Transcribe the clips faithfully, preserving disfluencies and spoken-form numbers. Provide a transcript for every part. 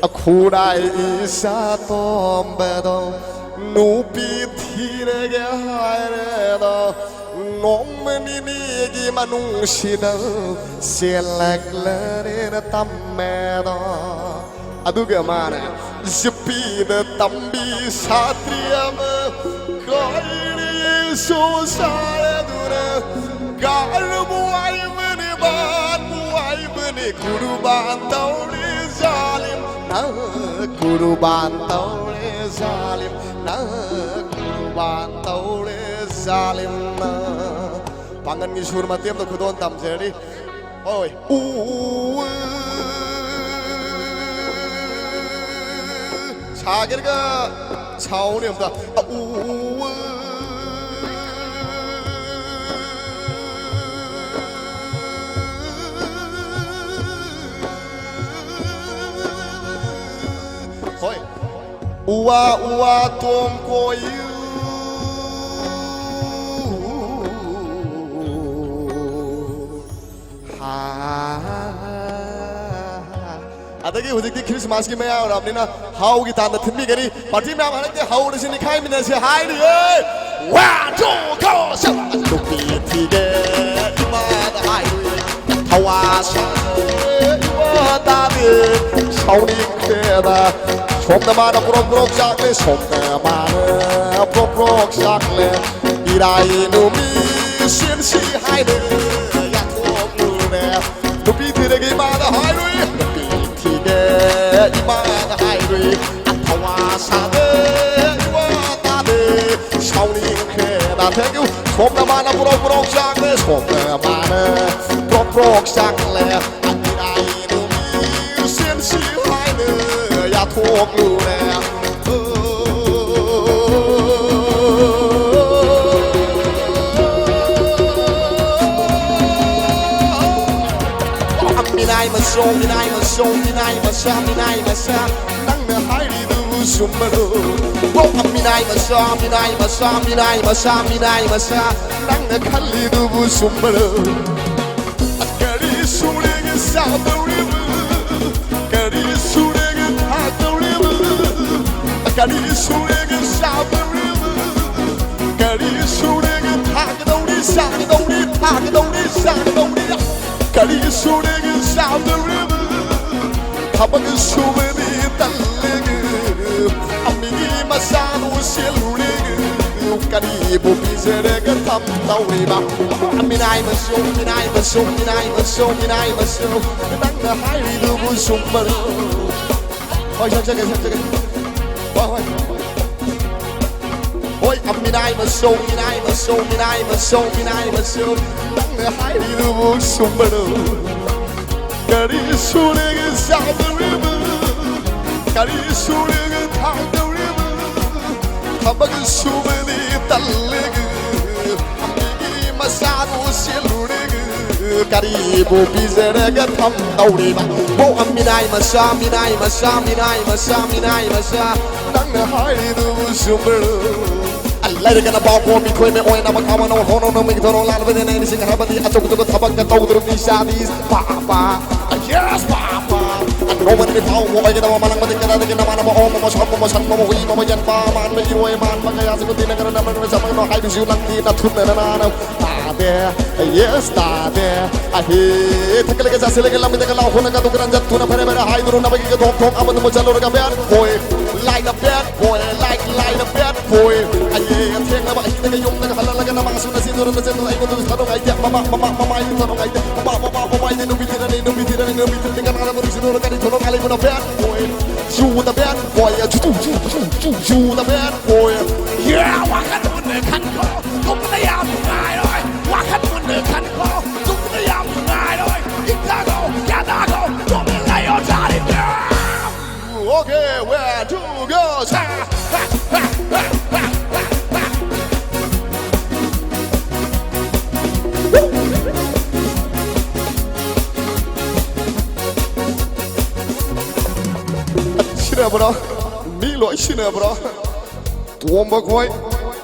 ꯈꯨꯔꯥꯏ ꯏꯆꯥ ꯇꯣꯝꯕꯗꯣ ꯅꯨꯄꯤ ꯊꯤꯔꯒꯦ ꯍꯥꯏꯔꯦꯗꯣ, ꯅꯣꯡꯃ ꯅꯤꯅꯤꯒꯤ ꯃꯅꯨꯡꯁꯤꯗ ꯆꯦꯜꯂꯛꯂꯅꯦꯅ ꯇꯝꯃꯦꯗꯣ꯫ ꯑꯗꯨꯒ ꯃꯥꯅ ꯖꯤꯄꯤꯗ ꯇꯝꯕꯤ ꯁꯥꯇ꯭ꯔꯤ ꯑꯃ ꯀꯥꯏꯔꯤꯁꯨ ꯁꯥꯔꯗꯨꯅ ꯒꯥꯔꯕꯨ ꯍꯥꯏꯕꯅꯤ, ꯕꯥꯟꯕꯨ ꯍꯥꯏꯕꯅꯤ, ꯀꯨꯔꯕꯥꯟ ꯇꯧꯔꯦ ꯖꯥꯂꯤꯝꯅ, ꯀꯨꯔꯕꯥꯟ ꯇꯧꯔꯦ ꯖꯥꯂꯤꯝꯅ, ꯀꯨꯔꯕꯥꯟ ꯇꯧꯔꯦ ꯖꯥꯂꯤꯝꯅ꯫ ꯄꯥꯡꯒꯟꯒꯤ ꯁꯨꯔ ꯃꯇꯦꯛ ꯑꯃꯗ ꯈꯨꯗꯣꯜ ꯇꯝꯖꯔꯤ꯫ ꯍꯣꯏ꯫ ꯎ, ꯎ, ꯎ, ꯁꯥꯒꯦꯔꯒ ꯁꯥꯎꯅꯦ ꯑꯝꯇ꯫ ꯎ, ꯎ, ꯎ, ꯎ꯫ ꯍꯣꯏ꯫ ꯎ ꯋꯥ, ꯎ ꯋꯥ ꯇꯣꯝ ꯀꯣꯏꯌꯨ꯫ ꯍꯥ꯫ ꯑꯗꯒꯤ ꯍꯧꯖꯤꯛꯇꯤ ꯈ꯭ꯔꯤꯁꯃꯥꯁꯀꯤ ꯃꯌꯥ ꯑꯣꯏꯔꯕꯅꯤꯅ ꯍꯥꯎꯒꯤ ꯇꯥꯟꯗ ꯊꯤꯟꯕꯤꯒꯅꯤ꯫ ꯄꯥꯔꯇꯤ ꯃꯌꯥꯝ ꯍꯟꯗꯛꯇꯤ ꯍꯧꯔꯁꯤ, ꯅꯤꯈꯥꯏꯃꯤꯟꯅꯁꯤ ꯍꯥꯏꯔꯤꯌꯦ꯫ One, two, go, shout! ꯅꯨꯄꯤ ꯊꯤꯒꯦ ꯏꯃꯥꯗ ꯍꯥꯏꯔꯨꯏ, ꯊꯋꯥ ꯁꯥꯗꯦ ꯏꯃꯥ ꯇꯥꯗꯦ, ꯁꯥꯎꯅꯤꯡꯈ꯭ꯔꯦꯗ꯫ ꯁꯣꯝꯗ ꯃꯥꯅ ꯄ꯭ꯔꯣꯛ ꯄ꯭ꯔꯣꯛ ꯆꯥꯛꯂꯦ, ꯁꯣꯝꯗ ꯃꯥꯅ ꯄ꯭ꯔꯣꯛ ꯄ꯭ꯔꯣꯛ ꯆꯥꯛꯂꯦ꯫ ꯏꯔꯥꯏ ꯅꯨꯃꯤꯠ ꯁꯤꯟꯁꯤ ꯍꯥꯏꯅ ꯌꯥꯊꯣꯛꯂꯨꯔꯦ꯫ ꯅꯨꯄꯤ ꯊꯤꯔꯒꯦ ꯏꯃꯥꯗ ꯍꯥꯏꯔꯨꯏ, ꯅꯨꯄꯤ ꯊꯤꯒꯦ ꯏꯃꯥꯗ ꯍꯥꯏꯔꯨꯏ꯫ ꯊꯋꯥ ꯁꯥꯗꯦ, ꯏꯋꯥ ꯇꯥꯗꯦ, ꯁꯥꯎꯅꯤꯡꯈ꯭ꯔꯦꯗ꯫ Thank you꯫ ꯁꯣꯝꯗ ꯃꯥꯅ ꯄ꯭ꯔꯣꯛ ꯄ꯭ꯔꯣꯛ ꯆꯥꯛꯂꯦ, ꯁꯣꯝꯗ ꯃꯥꯅ ꯄ꯭ꯔꯣꯛ ꯄ꯭ꯔꯣꯛ ꯆꯥꯛꯂꯦ꯫ ꯏꯔꯥꯏ ꯅꯨꯃꯤꯠ ꯁꯤꯟꯁꯤ ꯍꯥꯏꯅ ꯌꯥꯊꯣꯛꯂꯨꯔꯦ꯫ ꯃꯤꯅꯥꯏ ꯃꯆꯥ, ꯃꯤꯅꯥꯏ ꯃꯆꯥ, ꯃꯤꯅꯥꯏ ꯃꯆꯥ, ꯃꯤꯅꯥꯏ ꯃꯆꯥ, ꯅꯪꯅ ꯍꯥꯏꯔꯤꯗꯨꯕꯨ ꯆꯨꯝꯕꯔꯣ? ꯃꯤꯅꯥꯏ ꯃꯆꯥ, ꯃꯤꯅꯥꯏ ꯃꯆꯥ, ꯃꯤꯅꯥꯏ ꯃꯆꯥ, ꯃꯤꯅꯥꯏ ꯃꯆꯥ, ꯅꯪꯅ ꯈꯜꯂꯤꯗꯨꯕꯨ ꯆꯨꯝꯕꯔꯣ? ꯀꯔꯤ ꯁꯨꯔꯦꯒ ꯆꯥꯗꯧꯔꯤꯕ? ꯀꯔꯤ ꯁꯨꯔꯦꯒ ꯀꯔꯤ ꯁꯨꯔꯦꯒ ꯆꯥꯗꯧꯔꯤꯕ? ꯊꯕꯛ ꯁꯨꯕꯗꯤ ꯇꯜꯂꯦꯒ, ꯑꯃꯤꯒꯤ ꯃꯆꯥꯗꯨ ꯁꯦꯜꯂꯨꯔꯦꯒ, ꯀꯔꯤꯕꯨ ꯄꯤꯖꯔꯒ ꯊꯝꯗꯧꯔꯤꯕ? ꯃꯤꯅꯥꯏ ꯃꯆꯧ, ꯃꯤꯅꯥꯏ ꯃꯆꯧ, ꯃꯤꯅꯥꯏ ꯃꯆꯧ, ꯃꯤꯅꯥꯏ ꯃꯆꯧ, ꯅꯪꯅ ꯍꯥꯏꯔꯤꯗꯨꯕꯨ ꯆꯨꯝꯕꯔꯣ? ꯍꯣꯏ, ꯁꯛꯆꯒꯦ, ꯁꯛꯆꯒꯦ꯫ ꯍꯣꯏ, ꯍꯣꯏ꯫ ꯍꯣꯏ, ꯑ, ꯃꯤꯅꯥꯏ ꯃꯆꯧ, ꯃꯤꯅꯥꯏ ꯃꯆꯧ, ꯃꯤꯅꯥꯏ ꯃꯆꯧ, ꯃꯤꯅꯥꯏ ꯃꯆꯧ, ꯅꯪꯅ ꯍꯥꯏꯔꯤꯗꯨꯕꯨ ꯆꯨꯝꯕꯔꯣ? ꯀꯔꯤ ꯁꯨꯔꯦꯒ ꯆꯥꯗꯧꯔꯤꯕ? ꯀꯔꯤ ꯁꯨꯔꯦꯒ ꯊꯥꯛꯇꯧꯔꯤꯕ? ꯊꯕꯛ ꯁꯨꯕꯗꯤ ꯇꯜꯂꯦꯒ, ꯑꯃꯤꯒꯤ ꯃꯆꯥꯗꯨ ꯁꯦꯜꯂꯨꯔꯦꯒ, ꯀꯔꯤꯕꯨ ꯄꯤꯖꯔꯒ ꯊꯝꯗꯧꯔꯤꯕ? ꯕꯣ, ꯃꯤꯅꯥꯏ ꯃꯆꯥ, ꯃꯤꯅꯥꯏ ꯃꯆꯥ, ꯃꯤꯅꯥꯏ ꯃꯆꯥ, ꯃꯤꯅꯥꯏ ꯃꯆꯥ, ꯅꯪꯅ ꯍꯥꯏꯔꯤꯗꯨꯕꯨ ꯆꯨꯝꯕꯔꯣ? ꯂꯩꯔꯒꯅ ꯄꯥꯎ ꯀꯣ ꯃꯤꯈꯣꯏ ꯃꯤ ꯑꯣꯏꯅꯕ ꯈꯥꯃꯅꯣ ꯍꯣꯅꯣ ꯅꯨꯃꯤꯠ ꯊꯣꯔꯣ ꯂꯥꯟꯕꯗꯤ ꯅꯩꯅ ꯁꯤꯡ ꯍꯥꯏꯕꯗꯤ ꯑꯆꯧꯕꯗꯨꯒ ꯊꯕꯛꯀ ꯇꯧꯗ꯭ꯔꯕꯗꯤ ꯆꯥꯗꯤ ꯄꯥꯄꯥ꯫ Yes, papa. ꯅꯣꯡꯃꯗꯤ ꯐꯥꯎ ꯑꯣꯏꯒꯗꯕ ꯃꯅꯪ ꯃꯇꯤꯛ ꯀꯗꯥꯏꯗꯒꯤ ꯅꯃꯥꯟꯅꯕ ꯑꯣ ꯃꯃ ꯁꯣꯟ ꯃꯃ ꯁꯟ ꯃꯃ ꯍꯨꯏ ꯃꯃ ꯌꯦꯟ ꯄꯥ ꯃꯥꯟꯕ ꯏꯔꯣꯏ ꯃꯥꯟꯕ ꯀꯌꯥꯁꯤꯕꯨ ꯇꯤꯟꯅꯒꯅ ꯅꯝꯕꯔ ꯆꯃꯒꯅꯣ ꯍꯥꯏꯕꯁꯤꯁꯨ ꯅꯪꯗꯤ ꯅꯊꯨꯠꯅ ꯅꯅꯥꯅ ꯇꯥꯗꯦ꯫ Yes, ꯇꯥꯗꯦ꯫ ꯑꯍꯦ ꯊꯛꯀꯂꯒ ꯆꯥꯁꯤꯜꯂꯒ ꯂꯝꯕꯤꯗꯒ ꯂꯥꯎ ꯍꯣꯅꯒ ꯇꯨꯀꯔꯟ ꯆꯠꯇꯨꯅ ꯐꯔꯦ ꯐꯔꯦ ꯍꯥꯏꯗꯨꯅ ꯅꯕꯒꯤꯒ ꯊꯣꯡ ꯊꯣꯡ ꯑꯃꯗꯨꯃ ꯆꯠꯂꯨꯔꯒ bad boy, like a bad boy, like, like a bad boy. ꯑꯌꯦ ꯊꯦꯡꯅꯕ ꯑꯍꯤꯡꯗꯒ ꯌꯨꯝꯗꯒ ꯍꯜꯂꯛꯂꯒ ꯅꯃꯥꯁꯨ ꯅꯆꯦꯗꯨꯅ ꯅꯆꯦꯗꯨꯅ ꯑꯩꯉꯣꯟꯗꯁꯨ ꯊꯥꯗꯣꯛ ꯉꯥꯏꯇꯦ꯫ ꯃꯃꯥ ꯃꯃꯥ ꯃꯃꯥ ꯑꯩꯗꯤ ꯊꯥꯗꯣꯛ ꯉꯥꯏꯇꯦ꯫ ꯃꯃꯥ ꯃꯃꯥ ꯃꯃꯥ ꯑꯩꯗꯤ ꯅꯨꯄꯤ ꯊꯤꯔꯅꯤ ꯅꯨꯄꯤ ꯊꯤꯔꯅꯤ ꯅꯨꯄꯤ ꯊꯤꯔꯅꯤ ꯀꯅꯥꯅ ꯃꯔꯨꯞꯁꯤꯅꯣꯅ ꯀꯔꯤ ꯊꯣꯔꯣ ꯉꯥꯂꯤꯕꯅꯣ bad boy. You the bad boy. ꯆꯨ ꯆꯨ ꯆꯨ ꯆꯨ ꯆꯨ ꯆꯨ. You the bad boy. Yeah, ꯋꯥꯈꯜ ꯃꯨꯟꯅ ꯈꯟꯈꯣ꯫ ꯇꯨꯝꯕꯗ ꯌꯥꯝ ꯅꯨꯡꯉꯥꯏꯔꯣꯏ꯫ ꯋꯥꯈꯜ ꯃꯨꯟꯅ ꯈꯟꯈꯣ꯫ ꯇꯨꯝꯕꯗ ꯌꯥꯝ ꯅꯨꯡꯉꯥꯏꯔꯣꯏ꯫ ꯏꯪꯊꯈꯣ, ꯒ꯭ꯌꯥꯟ ꯇꯥꯈꯣ꯫ ꯇꯨꯝꯕ ꯂꯩꯌꯣ, ꯆꯥꯔꯤ ꯃꯌꯥꯝ. Okay, one, two, go. ꯁꯥ. ꯁꯤꯟꯅꯕ꯭ꯔꯣ? ꯃꯤ ꯂꯣꯏ ꯁꯤꯟꯅꯕ꯭ꯔꯣ? ꯇꯣꯝꯕ ꯈꯣꯏ,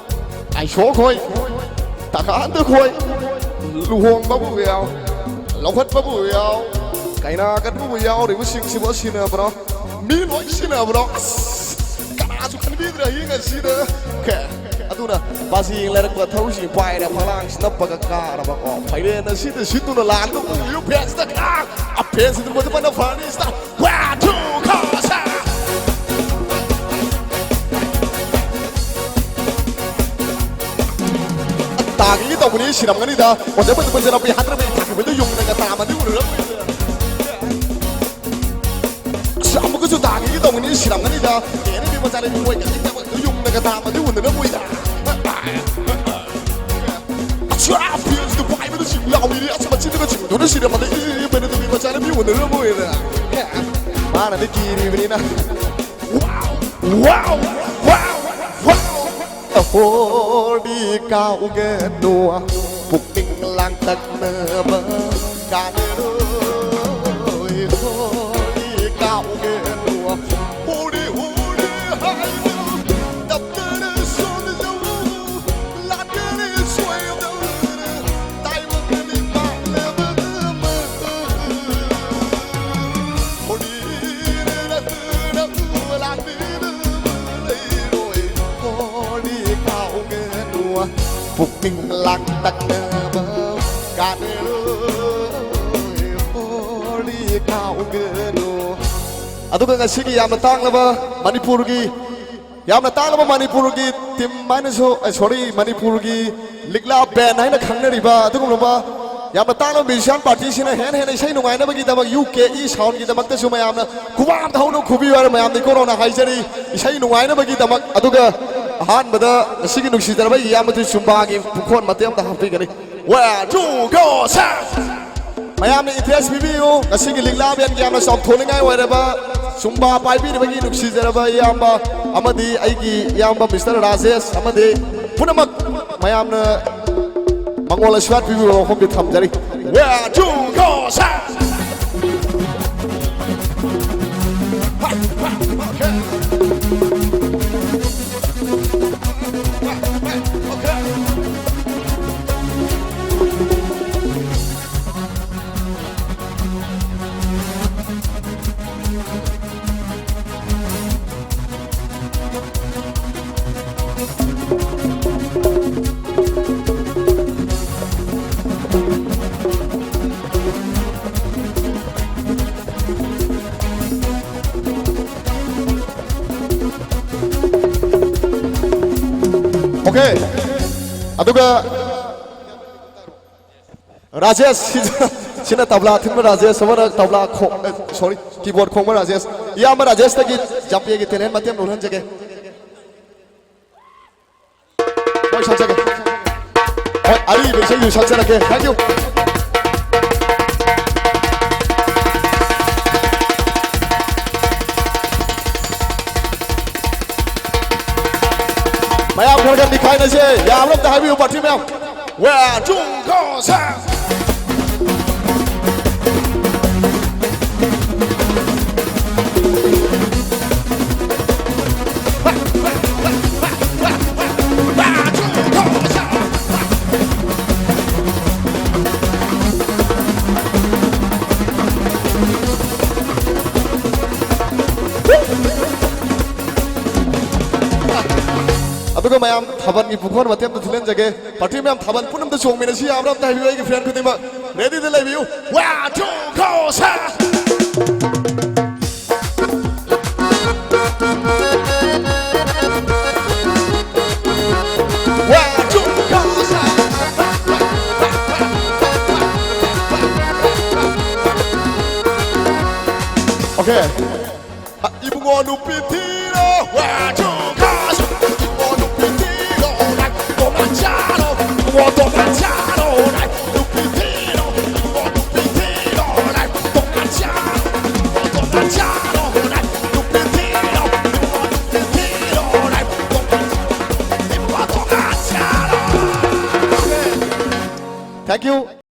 ꯑꯥꯏꯁꯣ ꯈꯣꯏ, ꯇꯀꯥꯟꯗ ꯈꯣꯏ, ꯂꯨꯍꯣꯡꯕꯕꯨ ꯌꯥꯎ, ꯂꯧꯈꯠꯄꯕꯨ ꯌꯥꯎ, ꯀꯩꯅꯥ ꯀꯠꯄꯕꯨ ꯌꯥꯎꯔꯤꯕꯁꯤꯡꯁꯤꯕꯨ ꯁꯤꯟꯅꯕ꯭ꯔꯣ? ꯃꯤ ꯂꯣꯏ ꯁꯤꯟꯅꯕ꯭ꯔꯣ? ꯑꯁ, ꯀꯅꯥꯁꯨ ꯈꯟꯕꯤꯗ꯭ꯔꯦ ꯑꯍꯤꯡ ꯑꯁꯤꯗ꯫ Okay. ꯑꯗꯨꯅ ꯕꯥꯖꯤ ꯌꯦꯡ ꯂꯩꯔꯛꯄ ꯊꯧꯔꯤꯁꯤꯡ ꯄꯥꯏꯔ ꯐꯂꯥꯡꯁꯤ ꯅꯞꯄꯒ ꯀꯥꯔꯕꯀꯣ꯫ ꯐꯩꯔꯦꯟ ꯑꯁꯤꯗ ꯁꯤꯠꯇꯨꯅ ꯂꯥꯟꯕ ꯎꯔꯤꯕ ꯐꯦꯟꯁꯤꯗ ꯈꯥ-, ꯑ, ꯐꯦꯟꯁꯤꯗ ꯃꯗꯨ ꯃꯅ ꯐꯔꯅꯤ ꯁꯤꯗ꯫ One, two, ꯈꯥ-, ꯁꯥ꯫ ꯇꯥꯈꯤꯒꯦ ꯇꯧꯕꯅꯤ, ꯁꯤꯔꯝꯒꯅꯤꯗ꯫ ꯑꯣꯖꯥ ꯃꯗꯨ ꯃꯟꯖꯅ ꯄꯤ ꯍꯥꯠꯇ꯭ꯔꯕ ꯊꯥꯈꯤꯕꯗꯨ ꯌꯨꯝꯗꯒ ꯇꯥꯃꯗꯤ ꯎꯔꯨꯔꯕ꯫ ꯑꯁ, ꯑꯃꯨꯛꯀꯁꯨ ꯇꯥꯈꯤꯒꯦ ꯇꯧꯕꯅꯤ, ꯁꯤꯔꯝꯒꯅꯤꯗ꯫ ꯑꯦ, ꯅꯨꯄꯤ ꯃꯆꯥ ꯂꯩꯕꯤ ꯃꯣꯏ ꯀꯩꯀꯩ ꯇꯧꯕ ꯌꯨꯝꯗꯒ ꯇꯥꯕꯗꯤ ꯎꯅꯔꯝꯃꯣꯏꯗ꯫ ꯑꯁ, ꯐꯤꯜꯁꯇꯨ ꯄꯥꯏꯕꯗ ꯁꯤꯡ ꯂꯥꯎꯕꯤꯔꯤ꯫ ꯑꯁ, ꯃꯆꯤꯟꯗꯨꯒ ꯆꯤꯡꯗꯨꯅ ꯁꯤꯔꯝꯃꯗꯤ, ꯏ, ꯏ, ꯏ, ꯅꯨꯄꯤ ꯃꯆꯥ ꯂꯩꯕꯤ ꯎꯅꯔꯝꯃꯣꯏꯗ꯫ ꯃꯥꯅꯗꯤ ꯀꯤꯔꯤꯕꯅꯤꯅ꯫ Wow, wow, wow, wow. Holi ꯀꯥꯎꯒꯅꯨ, ꯄꯨꯛꯅꯤꯡ ꯂꯥꯡꯇꯛꯅꯕ ꯀꯥꯟꯅꯔꯣꯏ꯫ ꯍꯣꯂꯤ ꯀꯥꯎꯒꯅꯨ, ꯍꯣꯂꯤ, ꯍꯣꯂꯤ ꯍꯥꯏꯅ ꯇꯞꯇꯅ ꯁꯣꯟꯖꯧ, ꯂꯥꯛꯀꯅꯤ ꯁꯣꯏꯗꯅ ꯇꯥꯏꯕꯪ ꯃꯤꯄꯥꯝꯅꯕ ꯑꯃ꯫ ꯍꯣꯂꯤ ꯄꯨꯛꯅꯤꯡ ꯂꯥꯡꯇꯛꯅꯕ ꯀꯥꯟꯅꯔꯣꯏ꯫ ꯍꯣꯂꯤ ꯀꯥꯎꯒꯅꯨ꯫ ꯑꯗꯨꯒ ꯉꯁꯤꯒꯤ ꯌꯥꯝꯅ ꯇꯥꯡꯂꯕ ꯃꯅꯤꯄꯨꯔꯒꯤ, ꯌꯥꯝꯅ ꯇꯥꯡꯂꯕ ꯃꯅꯤꯄꯨꯔꯒꯤ ꯇꯤꯝ ꯍꯥꯏꯅꯁꯨ, ꯑ, ꯁꯣꯔꯤ, ꯃꯅꯤꯄꯨꯔꯒꯤ ꯂꯤꯛꯂꯥ ꯕꯦꯟ ꯍꯥꯏꯅ ꯈꯪꯅꯔꯤꯕ ꯑꯗꯨꯒꯨꯝꯂꯕ ꯌꯥꯝꯅ ꯇꯥꯡꯂꯕ ꯃ꯭ꯌꯨꯖꯤꯁꯤꯌꯥꯟ ꯄꯥꯔꯇꯤꯁꯤꯅ ꯍꯦꯟꯅ ꯍꯦꯟꯅ ꯏꯁꯩ ꯅꯨꯡꯉꯥꯏꯅꯕꯒꯤꯗꯃꯛ ꯌꯨ ꯀꯦ ꯏ ꯁꯥꯎꯟꯒꯤꯗꯃꯛꯇꯁꯨ ꯃꯌꯥꯝꯅ ꯈꯨꯕꯥꯛ ꯑꯝꯇ ꯍꯧꯅ ꯈꯨꯕꯤꯌꯨ ꯍꯥꯏꯅ ꯃꯌꯥꯝꯗ ꯏꯀꯣꯟ ꯍꯧꯅ ꯍꯥꯏꯖꯔꯤ꯫ ꯏꯁꯩ ꯅꯨꯡꯉꯥꯏꯅꯕꯒꯤꯗꯃꯛ꯫ ꯑꯗꯨꯒ ꯑꯍꯥꯟꯕꯗ ꯉꯁꯤꯒꯤ ꯅꯨꯡꯁꯤꯖꯔꯕ ꯏꯌꯥꯝꯕꯗꯨ ꯆꯨꯝꯕꯥꯒꯤ ꯈꯨꯈꯣꯟ ꯃꯇꯦꯛ ꯑꯃꯇ ꯍꯥꯞꯄꯤꯒꯅꯤ꯫ One, two, go, ꯁꯥ! ꯃꯌꯥꯝꯅ ꯏꯟꯇꯔꯦꯁ ꯄꯤꯕꯤꯌꯨ꯫ ꯉꯁꯤꯒꯤ ꯂꯤꯛꯂꯥ ꯕꯦꯟꯒꯤ ꯌꯥꯝꯅ ꯆꯥꯎꯊꯣꯛꯅꯤꯡꯉꯥꯏ ꯑꯣꯏꯔꯕ ꯁꯨꯝꯕꯥ ꯄꯥꯏꯕꯤꯔꯤꯕꯒꯤ ꯅꯨꯡꯁꯤꯖꯔꯕ ꯏꯌꯥꯝꯕ ꯑꯃꯗꯤ ꯑꯩꯒꯤ ꯏꯌꯥꯝꯕ ꯃꯤꯁꯇꯔ ꯔꯥꯖꯦꯁ ꯑꯃꯗꯤ ꯄꯨꯝꯅꯃꯛ ꯃꯌꯥꯝꯅ ꯃꯉꯣꯟꯗ ꯁ꯭ꯋꯥꯠ ꯄꯤꯕꯤꯕ ꯃꯐꯝꯗ ꯊꯝꯖꯔꯤ꯫ One, two, go, ꯁꯥ! Okay. ꯑꯗꯨꯒ ꯔꯥꯖꯦꯁ, ꯁꯤꯅ, ꯁꯤꯅ ꯇꯕ꯭ꯂꯥ ꯊꯤꯟꯕ ꯔꯥꯖꯦꯁ, ꯑꯃꯅ ꯇꯕ꯭ꯂꯥ ꯈꯣ-, ꯑꯦ, sorry, keyboard ꯈꯣꯡꯕ ꯔꯥꯖꯦꯁ꯫ ꯏꯌꯥꯝꯕ ꯔꯥꯖꯦꯁꯇꯒꯤ ꯖꯝꯄꯦꯒꯤ talent ꯃꯇꯦꯛ ꯑꯃ ꯎꯠꯍꯟꯖꯒꯦ꯫ ꯍꯣꯏ, ꯁꯛꯆꯒꯦ꯫ ꯍꯣꯏ, ꯑꯔꯤꯕ ꯏꯁꯩꯁꯨ ꯁꯛꯆꯔꯛꯀꯦ꯫ Thank you꯫ ꯃꯌꯥꯝ ꯈꯔ ꯈꯔ ꯅꯤꯈꯥꯏꯅꯁꯦ꯫ ꯌꯥꯕ꯭ꯔꯥ ꯑꯝꯇ ꯍꯥꯏꯕꯤꯌꯨ, party ꯃꯌꯥꯝ꯫ One, two, go, ꯁꯦ! ꯑꯗꯨꯒ ꯃꯌꯥꯝ ꯊꯥꯕꯜꯒꯤ ꯄꯨꯈꯣꯟ ꯃꯇꯦꯛ ꯑꯝꯇ ꯊꯤꯜꯍꯟꯖꯒꯦ꯫ Party ꯃꯌꯥꯝ ꯊꯥꯕꯜ ꯄꯨꯟꯅ ꯑꯝꯇ ꯆꯣꯡꯃꯤꯟꯅꯁꯤ, ꯌꯥꯕ꯭ꯔꯥ ꯑꯝꯇ ꯍꯥꯏꯕꯤꯌꯨ ꯑꯩꯒꯤ friend ꯈꯨꯗꯤꯡꯃꯛ꯫ Ready ꯗ ꯂꯩꯕꯤꯌꯨ꯫ One, two, go, ꯁꯦ! One, two, go, ꯁꯦ! Okay. ꯏꯕꯨꯡꯉꯣ ꯅꯨꯄꯤ ꯊꯤꯔꯣ꯫ One, two,